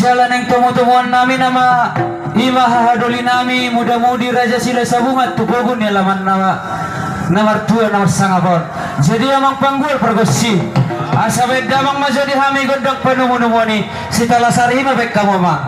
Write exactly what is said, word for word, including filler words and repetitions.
Jala naeng tomutomuan nami nama ima hahadoli nami muda-mudi Raja Silahisabungan tu pogu ni alaman nama na martua na marsangap on. Jadi amang panggual pargonsi, asa baen damang ma jo di hami gondang panumanomuan i. Sitalasari ma baen hamu amang.